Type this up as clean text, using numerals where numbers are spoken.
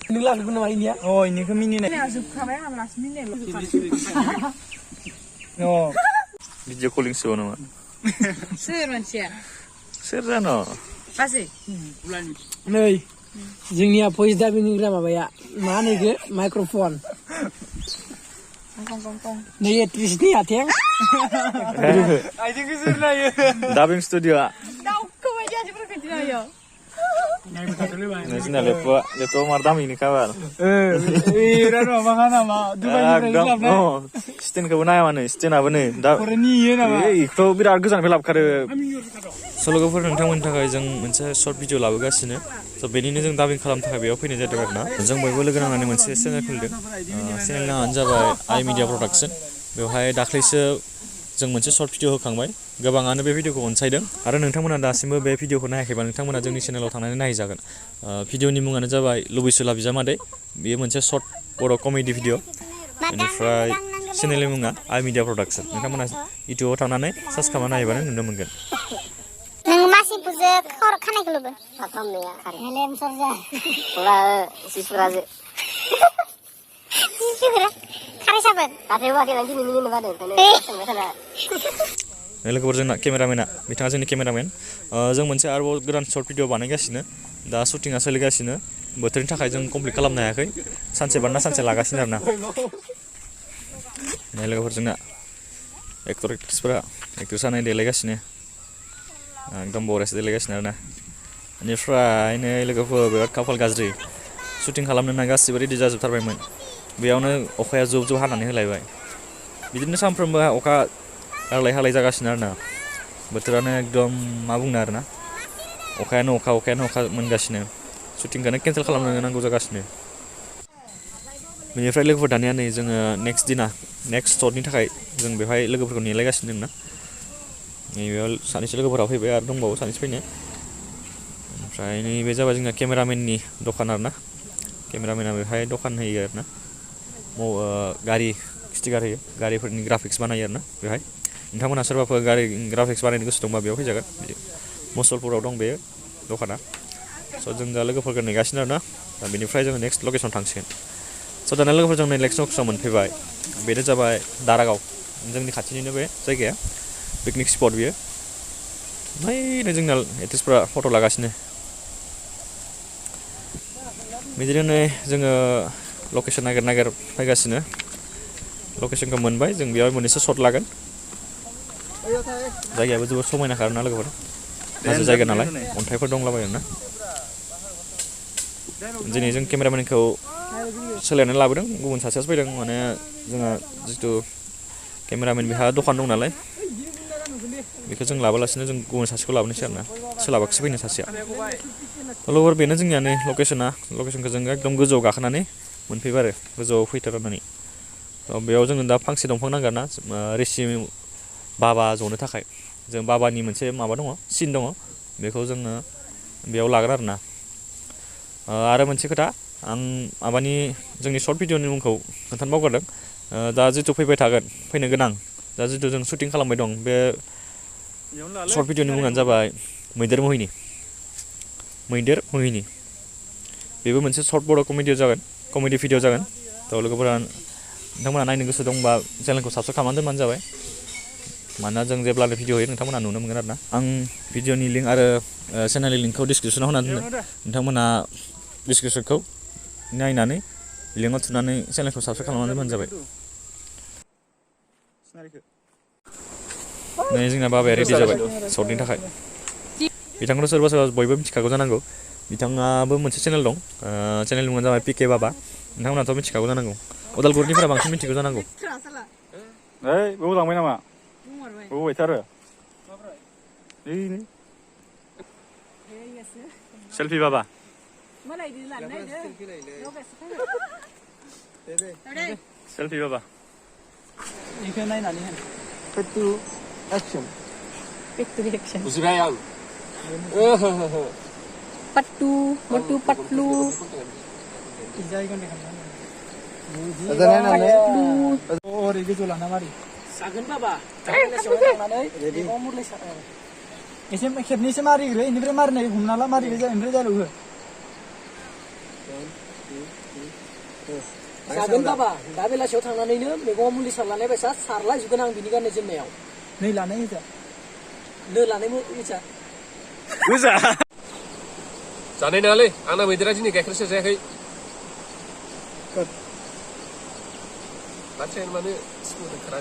Ini lah guna ini ya. Oh ini ke mini nih. Ini azub kamera malas mini loh. Oh. Video calling show nama. Sir manusia. Serano. Pasti. Nih. Jengnya voice dubbing ini apa ya? Mana ke microphone. Kong. Nih terus ni hati yang. Aja ke sana ya. Dubbing studio. Tahu kau aja seperti itu ya. Nasi lepo mardam ini kawan. Rano makana ma. Dubai ni berapa na? Oh, stin kebunaya mana? Stin apa nih? Koreni ya nama. Itu biar argus sampai lap kare. Solo gopur nonton takai jeng mencari short video lagu gasine. So beni ni jeng dubbing kalam takai biar opini jadi karena. Jeng boy boleh kenang ane mencari channel kuldeng. Channel na anja by iMedia Production. Beohai daklise jeng mencari short video hokangbay. Goबाङानो बे भिडिअखौ अनसायदों आरो नोंथांमोना दासिमबो बे भिडिअखौ नायाखैबा नोंथांमोना जोंनि चेनेलाव थांनानै नायजागोन भिडिअनि मुङानो जाबाय लुबैसुला बिजामादै बेयो मोनसे शर्ट बर' कमेडि भिडिअ बेनिफ्राय चेनेलनि मुङा iMedia Production नोंथांमोना इउटिउबाव थांनानै सार्च खालामना नायबानो नुनो मोनगोन नों मासि पुजे खर खानायखौ लुबो साथामनिया हेलेम सरजा पुरा सिसुराजे सिसुरा खारै साबोन हाथायाव वाखिनानै दिनै मिनिनो बादों ओंखायनो सोंबाय थाना लोगोफोर जोंना केमेरामेना बिथाङा जोंनि केमेरामेन जों मोनसे आरोबाव गोदान शर्ट भिडिअ बानायगासिनो दा शुटिंआ सोलिगासिनो बोथोरनि थाखाय जों कमप्लिट खालामनो हायाखै सानसे बारना सानसे लागासिनो आरोना लोगोफोर जोंना एक्टर एक्ट्रेसफोरा एक्ट्रेस जानाय देलायगासिनो एकदम बरियासो देलायगासिनो आरोना बेनिफ्राय नै लोगोफोर बिराद खाफाल गाज्रि शुटिं खालामनो गासिबो रेडि जाजोबथारबायमोन बेयावनो अखाया जुब हानानै होलायबाय बिदिनो सानफ्रोमबो अखा हालाय जागासिनो आरोना बोथोरानो एकदम मा बुंनो आरोना अखायानो अखा मोनगासिनो शुटिंखौनो केन्सेल खालामनो नांगौ जागासिनो बेनिफ्राय लोगोफोर दानिया नै जोङो नेक्स्ट शटनि थाखाय जों बेवहाय लोगोफोरखौ नेलायगासिनो दंना नैबेयाव सानैसो लोगोफोरा फैबाय आरो दंबावो सानैसो फैनो ओमफ्राय नैबे जाबाय जोंना केमेरामेननि दखान आरोना केमेरामेना बेवहाय दखान होयो आरोना गारि स्टिकार होयो गारिफोरनि ग्राफिक्स बानायो आरोना बेवहाय नोंथांमोना सोरबाफोर गारि ग्राफिक्स बानायनो गोसो दंबा बेयाव फैजागोन मसलपुराव दं बे दखाना स' जों दा लोगोफोरखौ नेगासिनो आरोना दा बेनिफ्राय जोङो नेक्स्ट लकेसन थांसिगोन स' दाना लोगोफोर जों नेक्स्ट लकेसनाव मोनफैबाय बेनो जाबाय दारागाव जोंनि खाथिनिनो बे जायगाया पिकनिक स्पट बियो ओमफ्राय जोंना आर्टिस्टफोरा फट' लागासिनो बिदिनो जोङो लकेसन नागिर फैगासिनो लकेसनखौ मोनबाय जों बेयाव मोननैसो शट लागोन जायगायाबो जोबोद समायनाखा आरोना लोगोफोर हाजो जायगा नालाय अन्थाइफोर दंलाबायो आरोना दिनै जों केमेरामेनखौ सोलायनानै लाबोदों गुबुन सासेयासो फैदों माने जोंहा जितु केमेरामेन बेहा दखान दं नालाय बेखौ जों लाबोलासिनो जों गुबुन सासेखौ लाबोनोसै आरोना सोलाबाखिसो फैनो सासेया लोगोफोर बेनो जोंनिया नै लकेसनखौ जों एकदम गोजौआव गाखोनानै मोनफैबाय आरो गोजौआव फैथारनानै बेयाव जोङो दा फांसे दंफां नांगोन ना रिसि बाबा जनो थाखाय जों बाबानि मोनसे माबा दङ सिन दङ बेखौ जोङो बेयाव लागोन आरोना आरो मोनसे खोथा आं माबानि जोंनि शर्ट भिडिअनि मुंखौ खोन्थानो बावगारदों दा जितु फैनो गोनां दा जितु जों शुटिं खालामबाय दं बे शर्ट भिडिअनि मुङानो जाबाय मैदेर मुहिनि बेबो मोनसे शर्ट बर' कमेडि भिडिअ जागोन थ' लोगोफोरा नोंथांमोना नायनो गोसो दंबा चेनेलखौ साबस्क्राइब खालामनानै दोनबानो जाबाय मानोना जों जेब्लानो भिडिअ होयो नोंथांमोना नुनो मोनगोन आरोना आं भिडिअनि लिंक आरो चेनेलनि लिंकखौ डिसक्रिपसनाव होना दोनदों नोंथांमोना डिसक्रिपसनखौ नायनानै लिंकआव थुनानै चेनेलखौ साबस्क्राइब खालामनानै दोनबानो जाबाय नै जोंना बाबाया रेडि जाबाय शर्टनि थाखाय बिथांखौथ' सोरबा बयबो मिथिखागौ जानांगौ बिथाङाबो मोनसे चेनेल दं चेनेलनि मुङानो जाबाय पिके बाबा नोंथांमोनाथ' मिथिखागौ जानांगौ उदालगुरिनिफोरा बांसिन मिथिगौ जानांगौ ओइ बेयाव लांबाय नामा बेयाव गैथारो सेल्फि बाबा सेल्फि बाबा बेखौ नायनानै पेटु एक्सन बुजिबाय आं Patu patlu oh ini jualan nama di sagun baba jadi umur lesa ini खेबनैसो मारिग्रो इनिफ्राय मारिनाय हमना ला मारिग्रो जाय ओमफ्राय जालुहो जागोन बाबा दा बेलासियाव थांनानैनो मैगङाव मुलि सारलानाय बायसा सारलाजोबगोन आं बिनि गाननाय जोमनायाव नै लानाय इजा नो लानाय इसा गोजा जानाय नङालै आंना मैदेरा दिनै गाइखेर सेरजायाखै बाथ्रायानो मानो स्मुथ ओंखारा